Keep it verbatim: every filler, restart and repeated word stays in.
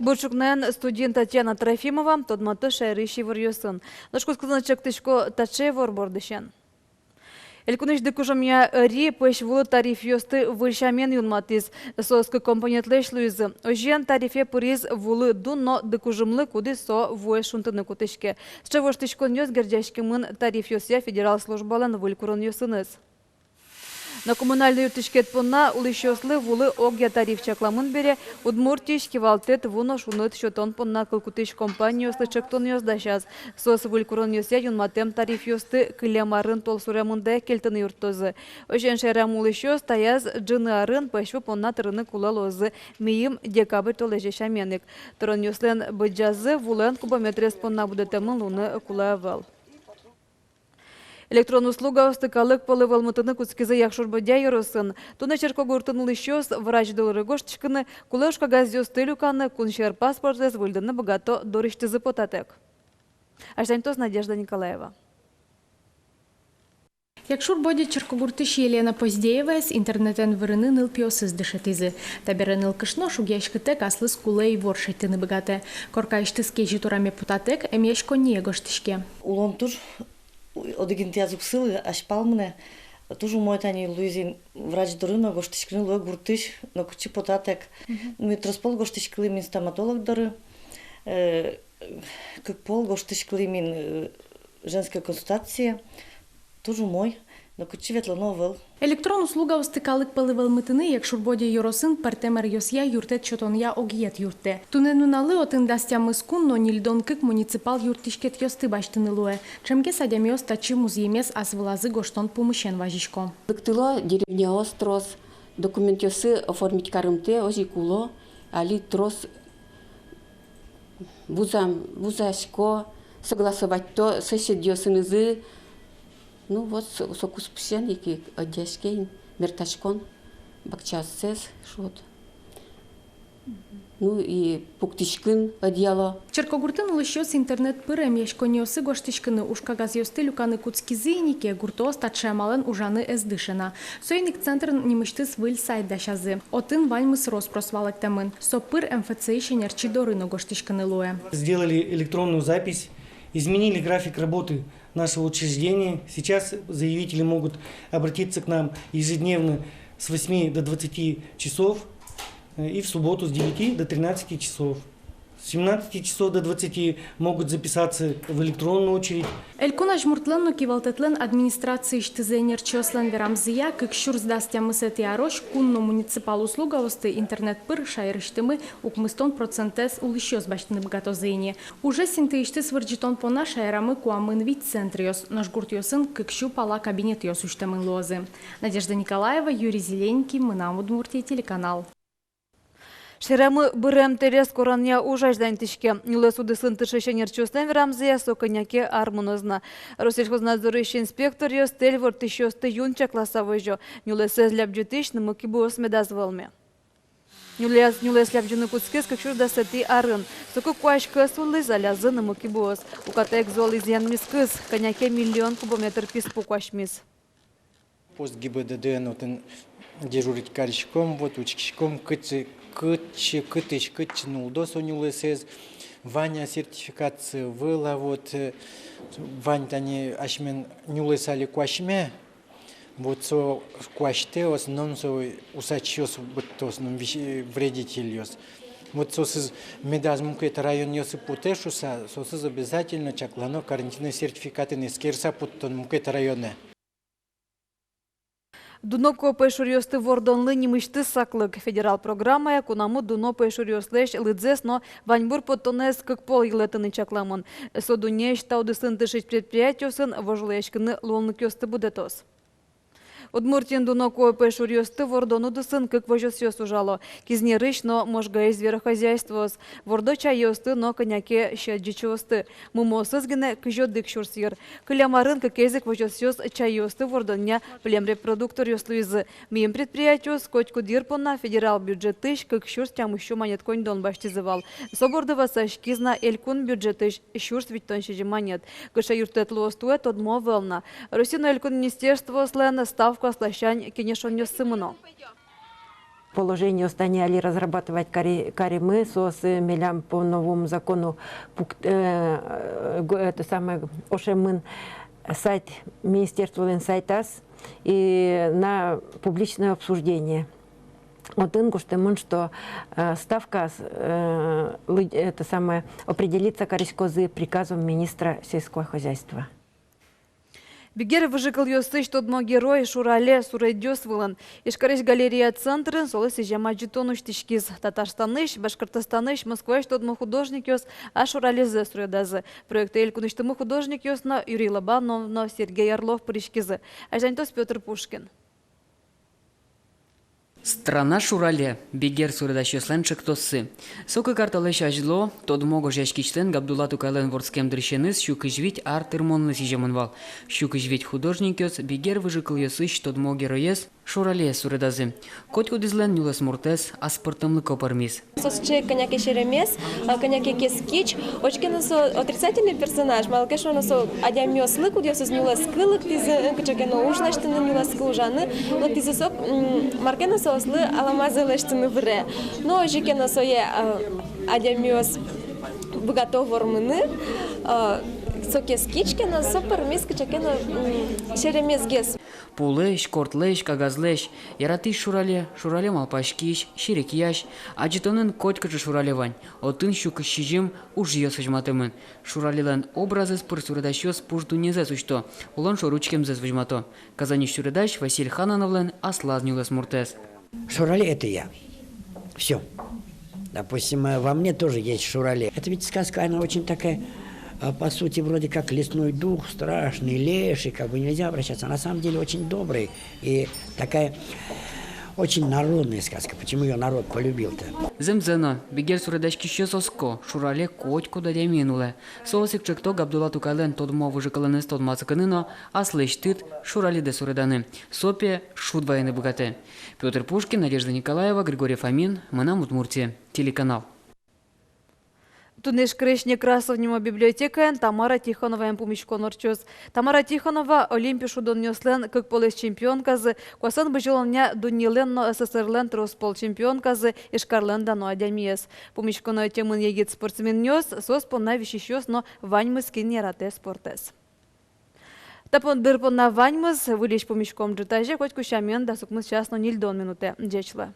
Бур ӵукнаен! Студиын Татьяна Трофимова. Тодмато шаерысь иворъёсын. Нош кутскыны чектӥсько таӵе ивор бордысен. Элькунысь дыкужымъя ӧри пӧсь вулы тарифъёсты выль сямен юнматӥз. Соос кык компонентлэсь луизы. Озьыен, тарифе пыриз вулы дун но дыкужымлы, кудӥз со вуэз шунтыны кутӥське. Сыӵе воштӥськонъёс герӟаськемын тарифъёсъя федерал службалэн выль куронъёсыныз. Но коммунальной юрттӥськет понна улӥсьёслы вулы огъя тариф чакламын бере, Удмуртиысь кивалтэт ву но шуныт сётон понна кыл кутӥсь компаниослы ӵектонъёс дасяз. Соос выль куронъёсъя юнматэм тарифъёсты кылем арын толсуре мында ик кельтыны юрттозы. Озьыен, шаерамы улӥсьёс таяз ӝыны арын пӧсь ву понна тырыны кулэ луозы мийым декабрь толэзе сямен ик. Тыронъёслэн быдӟазы вулэн кубометрез понна будэтэмын луыны кулэ ӧвӧл. Электрон услугаосты калык пӧлы вӧлмытыны кутскизы Якшур-Бӧдья ёросын. Туннэ Черкогуртын улӥсьёс врач доры гожтӥськыны, кулэ ужкагазъёсты люканы, кунсьӧр паспортэз выльдыны быгато дорысьтызы потатэк. Азьланьтоз Надежда Николаева. Якшур-Бӧдья Черкогуртысь Елена Поздееваез интернетэн вырыны нылпиосыз дышетӥзы. Табере нылкышно шугъяськытэк аслыз кулэ ивор шедьтыны быгатэ. Коркаысьтыз кезьыт ураме потатэк эмъяськонние гожтӥське. Улон туж одӥг интыяз уг сылы, азьпал мынэ. Туж умой тани луиз ини, врач доры но гожтӥськыны луэ гуртысь, нокытчы потатэк. Мгм. Ми трос пол гожтӥськылӥм ини стоматолог доры, э, кык пол гожтӥськылӥм ини, э, женской консультацие. Туж умой, нокытчы ветлоно ӧвӧл. Электрон услугаосты калык пӧлы вӧлмытыны Якшур-Бӧдья ёросын пӧртэм ӧръёсъя юрттэт сётонъя огъет юрттэ. Туннэ нуналлы отын дас тямыс кун но ньыльдон кык муниципал юрттӥськетъёсты басьтыны луэ. Ӵемгес адямиос татчы музъемез ас вылазы гожтон пумысен вазисько. Лыктыло деревняос трос, документъёссы оформить карымтэ, озьы ик уло, али трос вузам, вузасько, согласовать-то соседъёсынызы. Ну вот, со, со куспысен ик, ик ӧдъяське ини, мертаськон, бакчаоссэс, шуод. Ну и пуктӥськын ӧдъяло. Черкогуртын улӥсьёс интернет пыр эмъяськонниосы гожтӥськыны, ужкагазъёсты люканы кутскизы ини ке, гуртоос таӵе амалэн ужаны ӧз дыше на. Соин ик центрын нимысьтыз выль сайт дасязы. Отын ваньмыз рос-прос валэктэмын. Со пыр МФЦ-ысь ӧнерчи доры но гожтӥськыны луэ. Сделали электронную запись, изменили график работы нашего учреждения. Сейчас заявители могут обратиться к нам ежедневно с восьми до двадцати часов, э, и в субботу с девяти до тринадцати часов. С семнадцати часов до двадцати могут записаться в электронную очередь. Элькун азьмуртлэн но кивалтэтлэн администрациысьтызы ӧнерчиослэн верамзыя, кык сюрс дас тямысэтӥ арозь кун но муниципал услугаосты интернет пыр шаерысьтымы укмыстон процентэз улӥсьёс басьтыны быгатозы ини. Ужез интыысьтыз вырӟытон понна шаерамы куамын вить центръёс, нош гуртъёсын кык сю пала кабинетъёс усьтэмын луозы. Надежда Николаева, Юрий Зеленький, «Мынам Удмуртие» телеканал. Шаерамы бырем тэлез коронъя уж азьланьтӥське. Нюлэс удысын тыршись ӧнерчиослэн верамзыя, со кӧня ке ар мыноз на. Россельхознадзорысь инспекторъёс тэль ворттӥсьёсты юн чакласа возё. Нюлэсэз лябӟытӥсь нымы-кибыос медаз вӧлме. Нюлэс, нюлэс лябӟыны кутскиз кык сюрс дасэтӥ арын. Соку куазь кӧс улӥз, алязы нымы-кибыос. Укатаез зол изъян мискыз, кӧня ке миллион кубометр писпу куасьмиз. Пост ГИБДД-ын отын дежурить кариськом, вот, учкиськом, кытчы, кытчы, кытысь, кытчы нулло со нюлэсэз, вань-а сертификация, ӧвӧл-а, вот, э, вань тани асьмен нюлэс али куасьме, вот со куасьтэ, в основном со усачъёс быдто, в основном виш-, э, вредительёс. Вот соосыз медаз мукет районъёсы потэ шуыса, соосыз обязательно чаклано карантинной сертификатын эскерыса поттон мукет районэ. Дуно куопой шуръёсты вордонлы нимысьтыз саклык. Федерал программая кунамы дуно пӧйшуръёслэсь лыдзэс но ваньбур поттонэз кык пол йылэтыны чакламын. Со дуннеысь та удысын тыршись предприятиосын вожвылъяськыны луонлыкъёсты будэтоз. Удмуртиын дуно куопой шуръёсты вордон удысын кык возёсъёс ужало: Кизнерысь но Можгаысь зверохозяйствоос. Вордо чайёсты но кӧня ке сьӧд ӟичыосты. Мумыосыз гинэ кызь одӥг сюрс йыр. Кылем арын кыкез ик возёсъёс чайёсты вордонъя племрепродукторъёс луизы. Мийым предприятиос котькуд йыр понна федерал бюджетысь кык сюрс тямыс сю манет коньдон басьтӥзы вал. Со борды ватсаськиз на элькун бюджетысь сюрс витьтон сизьым манет. Кыӵе юрттэт луоз туэ, тодмо ӧвӧл на. Россиын но элькун министерствоослэн ставкаос ласянь кенешонъёссы мыно. Положениос тани али разрабатывать кари-, каримы, соос, э, милям по новому закону пук-, э, э, го-, это самое, ошемын сайт, министерстволэн сайтаз и на публичное обсуждение. Отын гожтэмын, что, э, ставка, э, лы-, это самое, определиться кариськозы приказом министра сельского хозяйства. Бигер выжыкылъёсысь тодмо герой Шурале суредъёс вылын. Ижкарысь галерея центрын солы сӥзем адӟытон усьтӥськиз. Татарстанысь, Башкортостанысь, Москваысь тодмо художникъёс а Шуралезэ суредазы. Проектэ элькунысьтымы художникъёс но, Юрий Лобанов но, Сергей Орлов пыриськизы. Азьланьтоз Пётр Пушкин. «Страна Шурале» — бигер суредасьёслэн ӵектоссы. Со кык ар талэсь азьло тодмо гожъяськисьлэн Габдулла Тукайлэн вордскем дырысеныз сю кызь вить ар тырмонлы сӥземын вал. Сю кызь вить художникъёс бигер выжыкылъёсысь тодмо героез Шурале суредазы. Котькудӥзлэн нюлэсмуртэз аспӧртэмлыко пӧрмиз. Со сыӵе кӧня ке серемес, а, кӧня ке кескич, учке но со отрицательный персонаж, малы ке шуоно со адямиослы, кудъёсыз нюлэскы лыктӥзы, э, кыӵе ке но уж лэсьтыны нюлэскы ужаны, но тӥзы со, м, мар ке но соослы аламазэ лэсьтыны выре. Но озьы ке но сое, а, адямиос быгато вормыны, а, со кескич ке но, со пӧрмиз кыӵе ке но, м, серемесгес. Пулэсь, кортлэсь, кагазлэсь, яратӥсь Шурале, Шурале малпаськись, серекъясь, адӟытонын котькыӵе Шурале вань, отын сю кызь сизьым ужъёс возьматэмын. Шуралелэн образэз пыр суредасьёс пуш дуннезэс усьто, улон шоры учкемзэс возьмато. Казаньысь суредась Василь Ханоновлэн аслаз нюлэсмуртэз. Шурале — это я. Всё. Допустим, э, во мне тоже есть Шурале. Это ведь сказка, она очень такая, э, по сути, вроде как лесной дух, страшный, леший, как бы нельзя обращаться. На самом деле очень добрый и такая очень народная сказка. Почему её народ полюбил-то? Зэмзэ но, бигер суредаськисьёс оско, Шурале котькуд адямиын улэ. Соос ик ӵекто Габдулла Тукайлэн тодмо выжыкылэныз тодматскыны но аслэсьтыд Шураледэ суреданы. Со, пе, шуд вайыны быгатэ. Пётр Пушкин, Надежда Николаева, Григорий Фомин, «Мынам Удмуртие» телеканал. Туннэ Ижкарысь Некрасов нимо библиотекаын Тамара Тихоноваен пумиськон ортчоз. Тамара Тихонова — Олимпи шудонъёслэн кык полэс чемпионказы, куасэн бызьылонъя дуннелэн но СССР-лэн трос пол чемпионказы, Ижкарлэн дано адямиез. Пумиськонэ ӧтемын егит спортсменъёс, соос понна висисьёс но, ваньмыз, кин яратэ спортэз. Та пон дыр понна ваньмыз. Выльысь пумиськом ӝытазе, котьку сямен, дас укмыс час но ньыльдон минутэ. Ӟеч луэ.